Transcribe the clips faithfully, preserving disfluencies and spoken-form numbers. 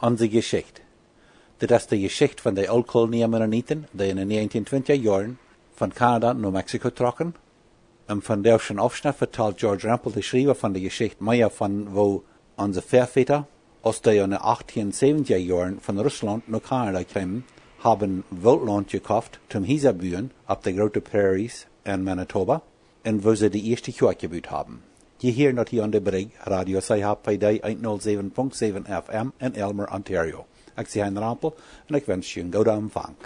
Onse Jeschicht. Dit es de Jeschicht von de Ooltkolonie Mennoniten, dee en de 1920 Joaren von Kanada no Mexiko trocken. Un von disen Aufschnett vetalt George Rempel, de Schriewa von de Jeschicht, mea von woo onse Väaväda, aus dee en de 1870 Joaren von Russlaunt no Kanada kjeemen, haben Wooltlaund jekoft, toom Hiesa buen, opp de groote Prairies en Manitoba, un woo see de ieeschte Kjoakj jebut haben. Jie hieren daut hia aun de Brigj, Radio C H P D 107.7 F M in Aylmer, Ontario. Ekj sie Hein Rempel un ekj wensch junt een gooden Empfang.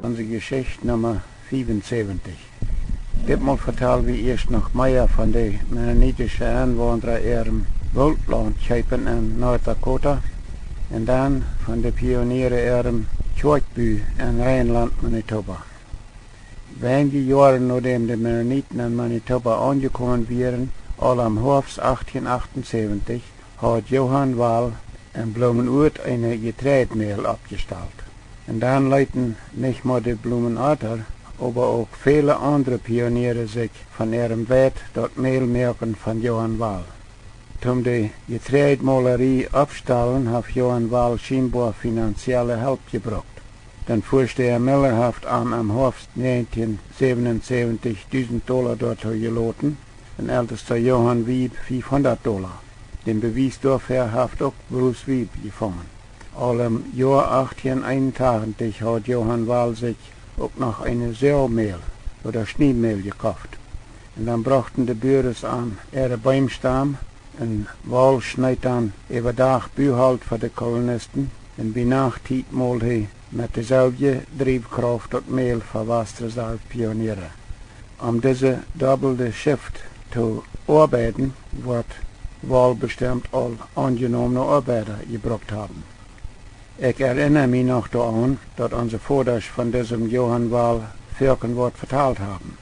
Onse Jeschicht Numma 75. Ditmol vetal wie ieescht noch mea von de mennonitische Enwaundra äarem Wooltlaund kjeepen en North Dakota un dan von de Pioniere äarem Kjoakjbu en Reinlaunt, Manitoba. Weinje Joaren nodäm de Mennoniten en Manitoba aunjekomen wieren, aul em Hoafst 1878, haud Johann Wall en Blumenort eene Jetreidmäl oppjestalt. Un dan leeten nich mau de Blumenorter, oba uk väle aundre Pioniere sikj von äarem Weit daut Mäl moaken von Johann Wall. Toom de Jetreidmolerie oppstalen haft Johann Wall schienboa finanzielle Help jebrukt. Dan Väastäa Miller haft am em Hoafst 1977 dusent Dolla doatoo jeloten un Eltesta Johann Wieb 500 Dolla. Dän Bewies doafäa haft uk Bruce Wieb jefungen. Aul em Joa 1881 haud Johann Wall sikj uk noch eene Säamäl ooda Schniedmäl jekoft. Un dan brochten de Buaren am äare Beemstam un Wall schneet dan äwadach Buholt fa de Kolonisten un bie Nachttiet molt hee met deselwje Driewkrauft daut Mäl fa Wastreserv Pioniere. Om dise dobbelde Schift to oabeiden, woat Wall bestemt aul aunjenomne Oabeida jebrukt haben. Ekj erinna mie noch doaraun, daut onse Vodasch von disem Johann Wall foaken waut vetalt haben.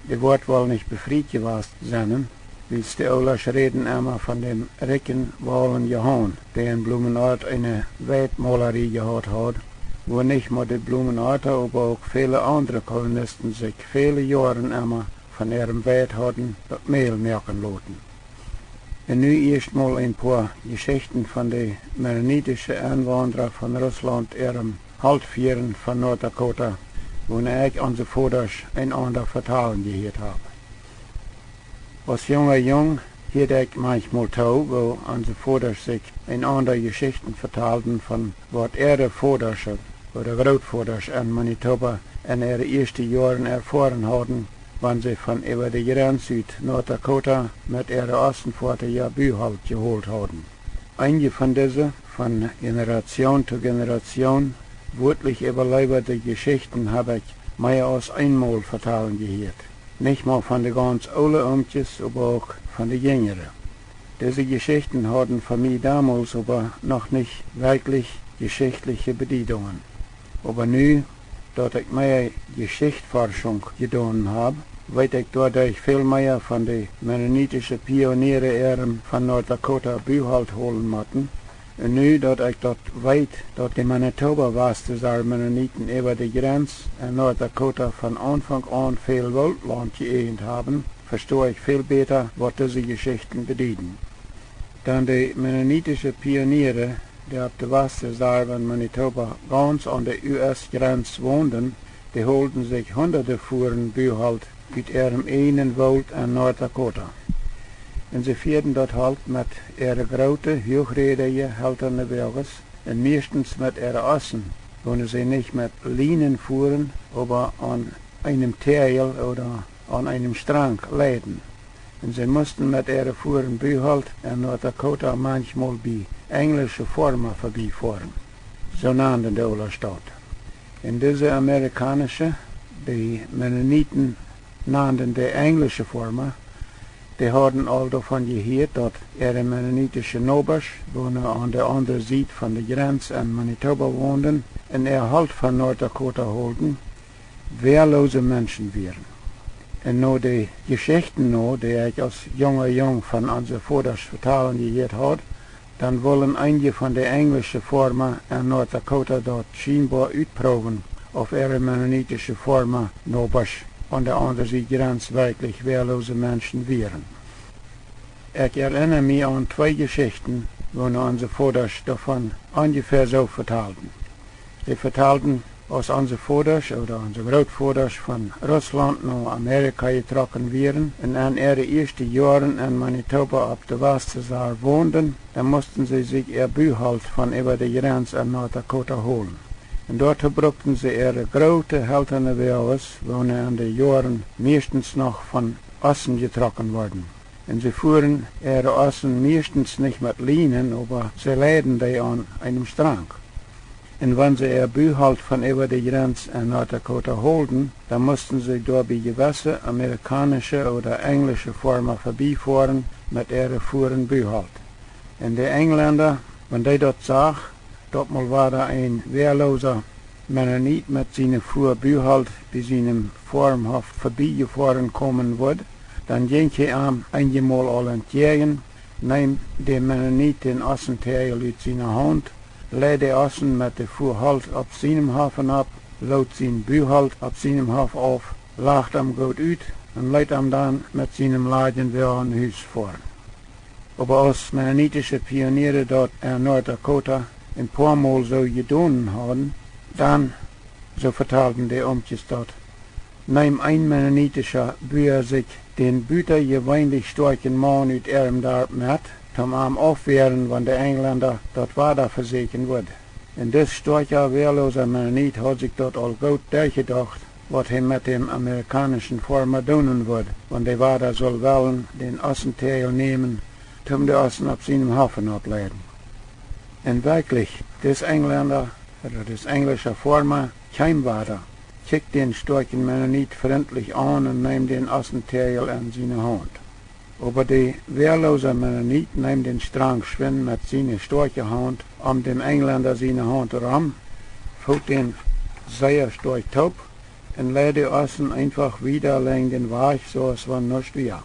Dee woat woll nich befriet jewast sennen, wiels de Ooltkolonia räden emma von däm rikjen Waulen Johaun, dee en Blumenort eene Weidmolerie jehaut haud, wua nich mau de Blumenorta, oba uk väle aundre Kolonisten sikj väle Joaren emma von äarem Weit hauden daut Mäl moaken loten. Un nu ieescht mol een poa Jeschichten von de mennonitische Enwaundra von Russlaunt äarem Holtfieren von North Dakota, woone ekj onse Vodasch eenaunda vetalen jehieet hab. Aus junga Jung hieed ekj manchmol too, woo onse Vodasch sikj eenaunda Jeschichten vetalden von waut äare Vodasch ooda Grootvodasch en Manitoba en äare ieeschte Joaren erfoaren hauden, wan see von äwa de Jrenz ut North Dakota met äare Ossen foatich Buholt jeholt hauden. Eenje von dise, von Generation to Generation, wieedlich äwaleewade Jeschichten hab ekj mea aus eenmol vetalen jehieet. Nich mau von de gaunz oole Omkjes, oba uk von de jinjre. Dise Jeschichten hauden fa mie domols oba noch nich werkjlich jeschichtliche Bediedungen. Oba nu, daut ekj mea Jeschichtforschunk jedonen hab, weet ekj doaderch väl mea von de mennonitische Pioniere äarem von North Dakota Buholt holen motten. Un nu, daut ekj daut weet, daut de Manitoba Wastreserv Mennoniten äwa de Jrenz en North Dakota von Aunfank aun väl Wooltlaund jeäjent haben, vesto ekj väl bäta, waut dise Jeschichten bedieden. Dan de mennonitische Pioniere, dee opp de Wastreserv en Manitoba gaunz aun de U S Jrenz wonden, dee holden sikj hundade Fuaren Buholt ut äarem eejnen Woolt en North Dakota. Un see fieeden daut Holt met äare groote, huachrädje, holtane Woages un mieeschtens met äare Ossen, woone see nich met Lienen fuaren, oba aun eenem Täajel ooda aun eenem Strank leiden. Un see musten met äare Fuaren Buholt en North Dakota manchmol bie enjlische Foarma febiefoaren. Soo nanden de aule Staut. Un dise amerikaunische, dee Mennoniten nanden de enjlische Foarma, dee hauden aul doavon jehieet, daut äare mennonitische Nobasch, woone aun de aundre Sied von de Jrenz en Manitoba wonden un äa Holt von North Dakota holden, wäaloose Menschen wieren. Un no de Jeschichten no, dee ekj aus junga Jung von onse Vodasch vetalen jehieet haud, dan wullen eenje von de enjlische Foarma en North Dakota daut schienboa utproowen, auf äare mennonitische Foarma Nobasch aun de aundre Sied Jrenz werkjlich wäaloose Menschen wieren. Ekj erinna mie aun twee Jeschichten, woo onse Vodasch doavon onjefäa soo vetalden. Dee vetalden, aus onse Vodasch ooda onse Grootvodasch von Russlaunt no Amerika jetrocken wieren un en äare ieeschte Joaren en Manitoba opp de Wastresarw wonden, dan musten see sikj äa Buholt von äwa de Jrenz en North Dakota holen. Un doatoo brukten see äare groote heltane Woages, woone en de Joaren mieeschtens noch von Ossen jetrocken worden. Un see fuaren äare Ossen mieeschtens nich met Lienen, oba see leiden dee aun eenem Strank. Un wan see äa Buholt von äwa de Jrenz en North Dakota holden, dan musten see doabie jewesse amerikaunische ooda enjlische Foarma febiefoaren met äare Fuaren Buholt. Un de Enjlenda, wan dee daut sach, daut mol wada een wäaloosa Mennonit met siene Fua Buholt bie sienem Foarmhoff febiejefoaren komen wudd, dan jinkj hee am eenjemol aul entjäajen, neem däm Mennonit dän Ossentäajel ut siene Haunt, läd de Ossen met de Fua Holt opp sienem Hoff opp, lood sien Buholt opp sienem Hoff auf, lacht am goot ut un leet am dan met sienem ladjen Woagen no Hus foaren. Oba aus mennonitische Pioniere daut en North Dakota een poa mol soo jedonen hauden, dan, soo vetalden de Omkjes daut, neem een mennonitischa Bua sikj dän butajeweenlich stoakjen Maun ut äarem Darp met, toom am aufwäaren, wan de Enjlenda daut wada vesäkjen wudden. Un dis stoakja wäaloosa Mennonit haud sikj daut aul goot derchjedocht, waut hee met däm amerikaunischen Foarma doonen wudd, wan dee wada sull wellen dän Ossentäajel nämen, toom de Ossen opp sienem Hoff oppleiden. Un werkjlich, dis Enjlenda, ooda dis enjlischa Foarma, kjeem wada, kjikjt dän stoakjen Mennonit frintlich aun un neem dän Ossentäajel en siene Haunt. Oba de wäaloosa Mennonit neem dän Strank schwind met siene stoakje Haunt om däm Enjlenda siene Haunt rom, foot dän sea stoakj toop un leid de Ossen eenfach wieda lenjd dän Wajch, soo aus wan nuscht wia.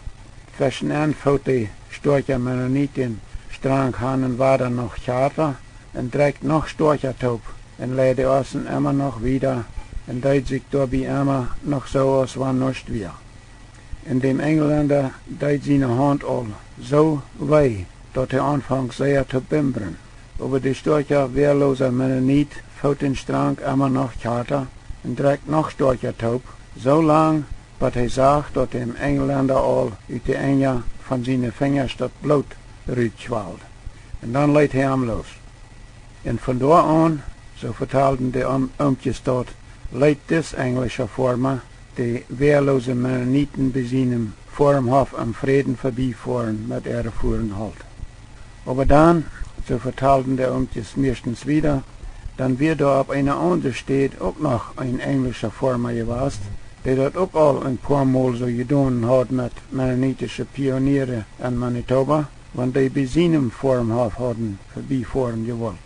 Tweschenenn foot de stoakja Mennonit dän Strank han un wada noch kjata un drekjt noch stoakja toop un leid de Ossen emma noch wieda un deed sikj doabie emma noch soo aus wan nuscht wia. Un däm Enjlenda deed siene Haunt aul soo wee, daut hee aunfunk sea to bimbren. Oba de stoakja wäaloosa Mennonit foot dän Strank emma noch kjata un drekjt noch stoakja toop, soo lang, bat hee sach, daut däm Enjlenda aul ut de Enja von siene Finjasch daut Bloot rutkjwald. Un dan leet hee am loos. Un von doa aun, soo vetalden de Om-, Omkjes daut, leet dis enjlischa Foarma de wäaloose Mennoniten bie sienem Foarmhoff em Fräden febiefoaren met äare Fuaren Holt. Oba dan, soo vetalden de Omkjes mieeschtens wieda, dan wia doa opp eene aundre Städ uk noch een enjlischa Foarma jewast, dee daut uk aul een poa mol soo jedonen haud met mennonitische Pioniere en Manitoba, wan dee bie sienem Foarmhoff hauden febiefoaren jewult.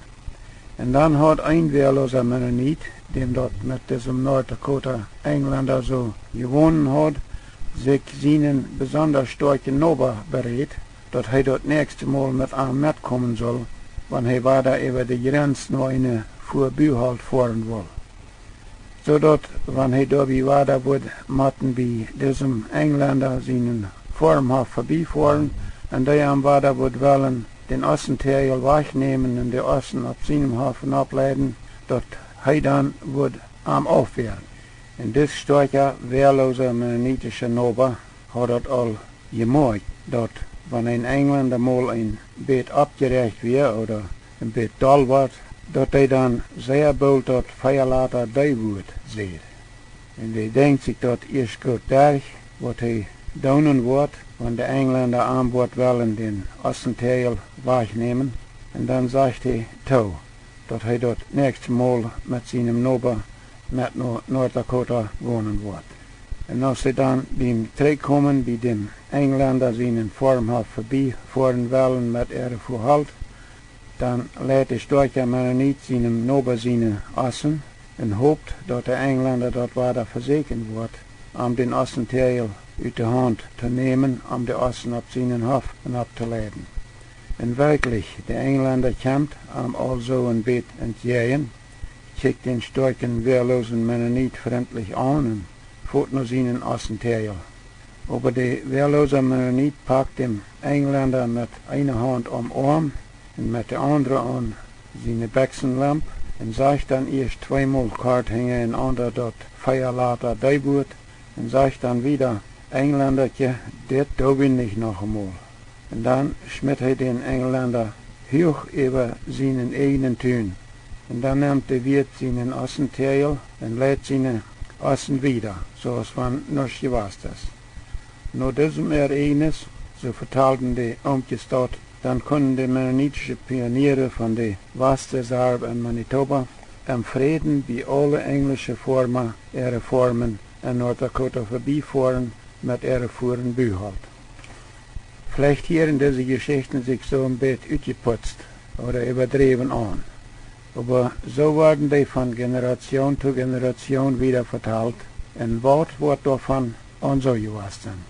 Un dan haud een wäaloosa Mennonit, däm daut met disem North Dakota Enjlenda soo jewonen haud, sikj sienen besonda stoakjen Noba beräd, daut hee daut näakjste Mol met am metkomen sull, wan hee wada äwa de Jrenz no eene Fua Buholt foaren wull. Soo daut, wan hee doabie wada wudd motten bie disem Enjlenda sienen Foarmhoff febiefoaren un dee am wada wudd wellen dän Ossentäajel wajchnämen un de Ossen opp sienem Hoff oppleiden, daut hee dan wudd am aufwäaren. Un dis stoakja, wäaloosa mennonitischa Noba haud daut aul jemoakjt, daut wan een Enjlenda mol een bät oppjeräacht wia ooda een bät doll wort, daut hee dan sea boolt daut vea lata dee Wuat säd. Un hee denkjt sikj daut ieescht goot derch, waut hee doonen woat, wan de Enjlenda am woat wellen dän Ossentäajel wajchnämen. Un dan sajcht hee too, daut hee daut näakjste Mol met sienem Noba met no North Dakota gonen woat. Un aus see dan biem Trigjkomen bie däm Enjlenda sienen Foarmhoff febiefoaren wellen met äare Fua Holt, dan leet de stoakja Mennonit sienem Noba siene Ossen un hopt, daut de Enjlenda daut wada vesäkjen woat, am dän Ossentäajel ut de Haunt to nämen, om de Ossen opp sienen Hoff opptoleiden. Un werkjlich, de Enjlenda kjemt am aulsoo een bät entjäajen, kjikjt dän stoakjen wäaloosen Mennonit frintlich aun un foat no sienen Ossentäajel. Oba de wäaloosa Mennonit pakt däm Enjlenda met eene Haunt aum Oarm un met de aundre aun siene Bekjsenlemp un sajcht dan ieescht tweemol kort hinjarenaunda daut Fea Lata Deewuat un sajcht dan wieda: "Enjlendakje, dit doo wie nich noch emol." Un dan schmit hee dän Enjlenda huach äwa sienen ieejnen Tun. Un dan nemt de Wieet sienen Ossentäajel un leit siene Ossen wieda, soo aus wan nuscht jewast es. No disem Ereignis, soo vetalden de Oomkjes daut, dan kunnen de mennonitische Pioniere von de Wastreserw en Manitoba em Fräden bie aule enjlische Foarma äare Foarmen en North Dakota verbiefoaren met äare Fuaren Buholt. Veleicht hieren dise Jeschichten sikj soo een bät utjeputzt ooda äwadräwen aun, oba soo worden dee von Generation to Generation wieda vetalt, un waut woat doavon aun soo jewast sennen?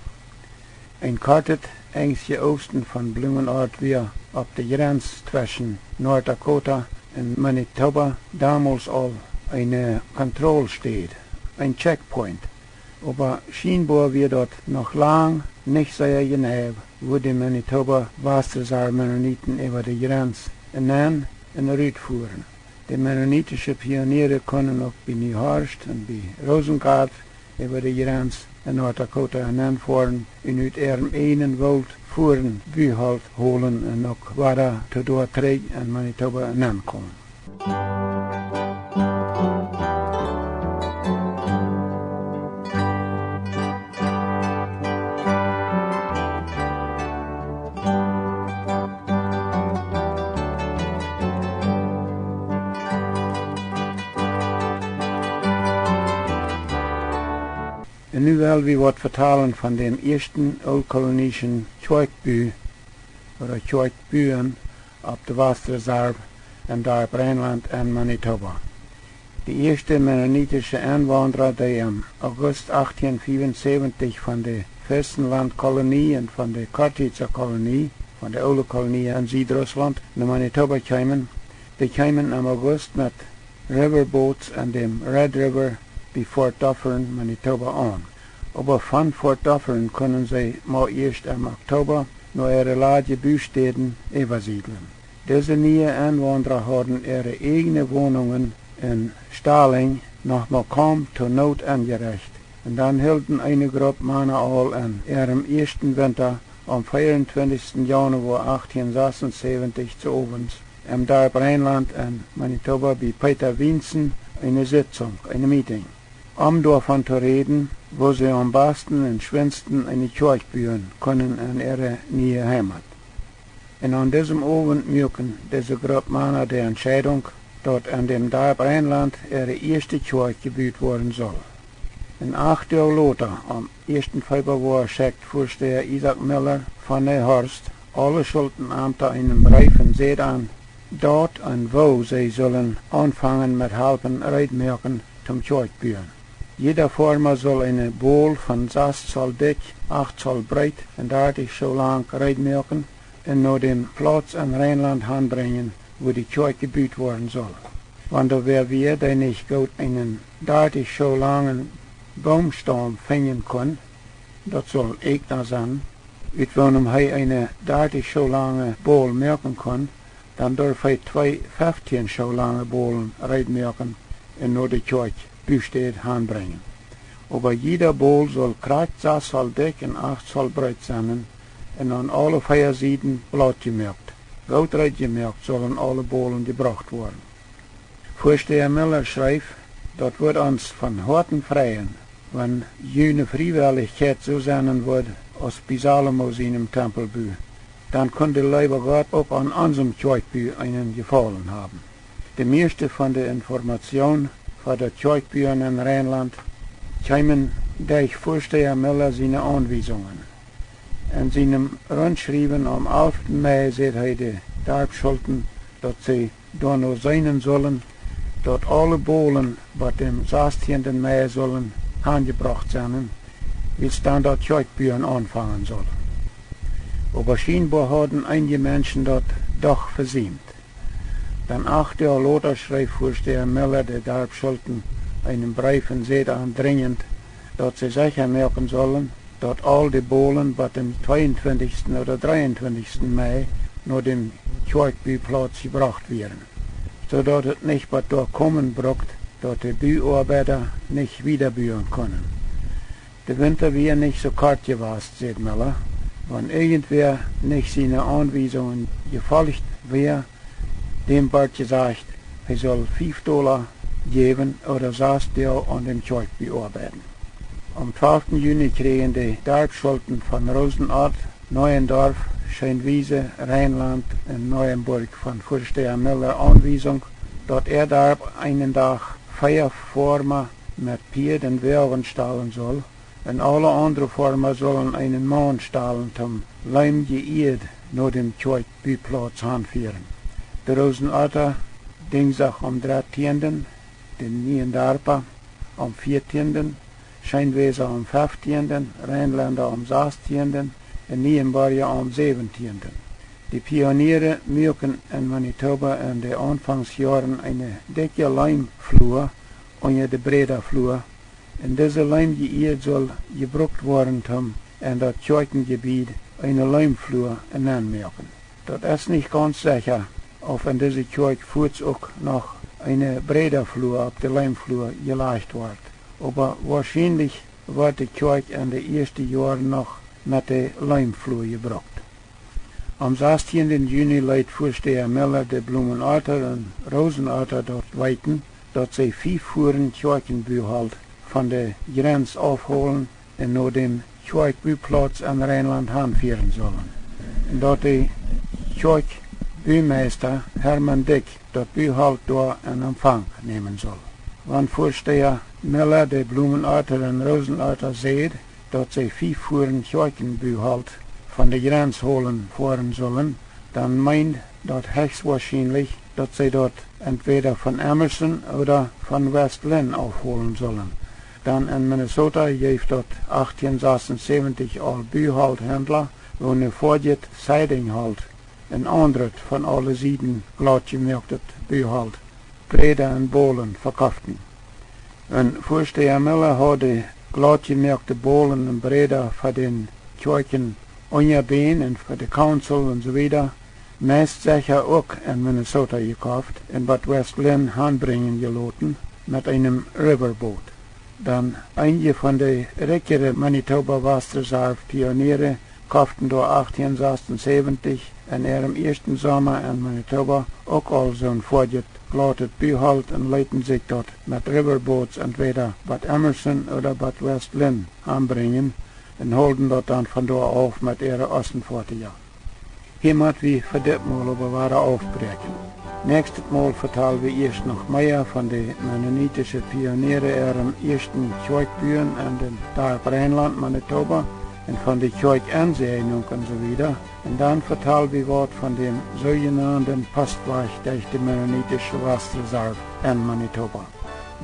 Een kortet, enjstje Oosten von Blumenort wia opp de Jrenz tweschen North Dakota un Manitoba domols aul eene Kontrollstäd, een checkpoint. Oba schienboa wia daut noch lang nich sea jeneiw, wua de Manitoba Wastreserw Mennoniten äwa de Jrenz enenn un erut fuaren. De mennonitische Pioniere kunnen uk bie New Horscht un bie Rosengart äwa de Jrenz en North Dakota enenn foaren un ut äarem ieejnen Woolt Fuaren Buholt holen un uk wada to doa trigj en Manitoba enenn komen. Un nu well wie waut vetalen von däm ieeschten ooltkolonieschen Kjoakjbu, ooda Kjoakjbuen, opp de Wastreserw en Darp Reinland en Manitoba. De ieeschte mennonitische Enwaundra, dee em August achtieen fiewunsäwentich von de Festenlandkolonie un von de Chortitza Kolonie, von de oole Kolonie en Siedrusslaunt, no Manitoba kjeemen, dee kjeemen em August met riverboats aun däm Red River bie Fort Dufferin, Manitoba aun. Oba von Fort Dufferin kunnen see mau ieescht em Oktoba no äare ladje Bustäden äwasiedlen. Dise niee Enwaundra hauden äare ieejne Wonungen un Stalinj noch mau kaum to Noot enjerecht, un dan hilden eene Grupp Mana aul en äarem ieeschten Winta aum veeauntwintichsten Januoa achtieen sasunsebentich zeowens em Darp Reinland en Manitoba bie Peeta Wiensen eene Sitzunk, eene Meeting, om doavon to räden, woo see aum basten un schwinsten eene Kjoakj buen kunnen en äare niee Heimat. Un aun disem Owent muaken dise Grupp Mana de Entscheidunk, daut en däm Darp Reinland äare ieeschte Kjoakj jebut woaren sull. Un acht Doag lota, aum ieeschten Februoa, schekjt Väastäa Isaak Miller von Neihorscht aule Schultenamta eenen Breef un säd aun, daut un woo see sullen aunfangen met halpen reed moaken toom Kjoakj buen. Jieda Foarma sull eene Bol von sas Zoll dikj, acht Zoll breet un dartich Schoo lang reed moaken un no däm Plauz en Reinland han brinjen, wua de Kjoakj jebut woaren sull. Wan doa wäa wia, dee nich goot eenen dartich Schoo langen Boomstaum finjen kunn, daut sull Ekjna sennen, ut woonem hee eene dartich Schoo lange Bol moaken kunn, dan durf hee twee feftieen Schoo lange Bolen reed moaken un no de Kjoakj Bustäd han brinjen. Oba jieda Bol sull krakjt sas Zoll dikj un acht Zoll breet sennen un aun aule vea Sieden blat jemoakt. Goot reed jemoakt sullen aule Bolen jebrocht woaren. Väastäa Miller schreef: "Daut wudd ons von Hoaten freien, wan june Friewellichkjeit soo sennen wudd aus bie Salomo sienem Tempelbu. Dan kunn de leewa Gott uk aun onsem Kjoakjbu eenen Jefaulen haben." De mieeschte von de Information fa daut Kjoakjbuen en Reinland kjeemen derch Väastäa Miller siene Aunwiesungen. En sienem Runtschriewen aum alften Mei säd hee de Darpsschulten, daut see doano seenen sullen, daut aule Bolen bot däm sastieenden Mei sullen aunjebrocht sennen, wiels dan daut Kjoakjbuen aunfangen sull. Oba schienboa hauden eenje Menschen daut doch vesiemt. Dan acht Joa lota schreef Väastäha Miller de Darpsschulten eenen Breef un säd an drinjent, daut see secha moaken sullen, daut aul de Bolen bot dän tweeuntwintichsten ooda dreeuntwintichsten Mai no dän Kjoakjbuplauz jebrocht wieren, soo daut et nich bot doa komen brukt, daut de Buoabeida nich wieda buen kunnen. De Winta wia nich soo kort jewast, säd Miller. Wan irjentwäa nich siene Aunwiesungen jefolcht wia, däm wort jesajcht, hee sull fief Dola jäwen ooda sas Doag aun däm Kjoakjbu oabeiden. Aum twalften Juni kjrieejen de Darpsschulten von Rosenort, Neuendorf, Scheenwiese, Reinland un Neuenburg von Väastäha Miller Aunwiesunk, daut äa Darp eenen Dach vea Foarma met Pieed un Woagen stalen sull, un aule aundre Foarma sullen eenen Maun stalen toom leemje Ieed no däm Kjoakjbuplauz hanfieren. De Rosenorta Dinjsdach aum drettieenden, de Nieendarpa aum vieetieenden, Scheenwiesa aum feftieenden, Reinlenda aum sastieenden un Nieenborja aum säwentieenden. De Pioniere muaken en Manitoba en de Aunfangsjoaren eene dikje Leemflua unja de Breedaflua, un dise leemje Ieed sull jebrukt woaren toom en daut Kjoakjenjebied eene Leemflua nenmoaken. Daut es nich gaunz secha, auf en dise Kjoakj fuaz uk noch eene Breedaflua opp de Leemflua jelajcht wort, oba woarschienlich wort de Kjoakj en de ieeschte Joaren noch met de Leemflua jebrukt. Aum sastieenden Juni leet Väastäha Miller de Blumenorta un Rosenorta daut weeten, daut see fief Fuaren Kjoakjenbuholt von de Jrenz aufholen un no däm Kjoakjbuplauz en Reinland hanfieren sullen, un daut de Kjoakjbumeista Hermann Dyck daut Buholt doa en Empfank nämen sull. Wan Väastäha Miller de Blumenorta un Rosenorta säd, daut see fief Fuaren Kjoakjenbuholt von de Jrenz holen foaren sullen, dan meend daut hechstwoarschienlich, daut see daut entwäda von Emerson ooda von West Linn aufholen sullen. Dan en Minnesota jeef daut achtieen sasunsäwentich aul Buholthendla, woone foadjet Sidingholt un aundret von aule Sieden glautjemoaktet Buholt, Bräda un Bolen vekoften. Un Väastäha Miller haud de glautjemoakte Bolen un Bräda fa dän Kjoakjenunjabän un fa de Council un soo wieda meist secha uk en Minnesota jekoft un bot West Linn hanbrinjen jeloten met eenem Riverboat. Dan eenje von de rikjere Manitoba Wasserreserv Pioniere koften doa achtieen sasunsäwentich en äarem ieeschten Somma en Manitoba uk aul soon foadjet glautet Buholt un leeten sikj daut met Riverboats entwäda bot Emerson ooda bot West Linn hanbrinjen un holden daut dan von doa auf met äare Ostenfoatieja. Hia mott wie fa dit Mol oba wada aufbräakjen. Näakjstet Mol vetal wie ieescht noch mea von de mennonitische Pioniere äarem ieeschten Kjoakjbuen en daut Darp Reinland, Manitoba, un von de Kjoakjensäajnunk un soo wieda. Un dan vetal wie waut von däm soojenanden Postwajch derch de mennonitische Wasserreserv en Manitoba.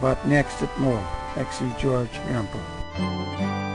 Bot näakjstet Mol, ekj sie George Rempel.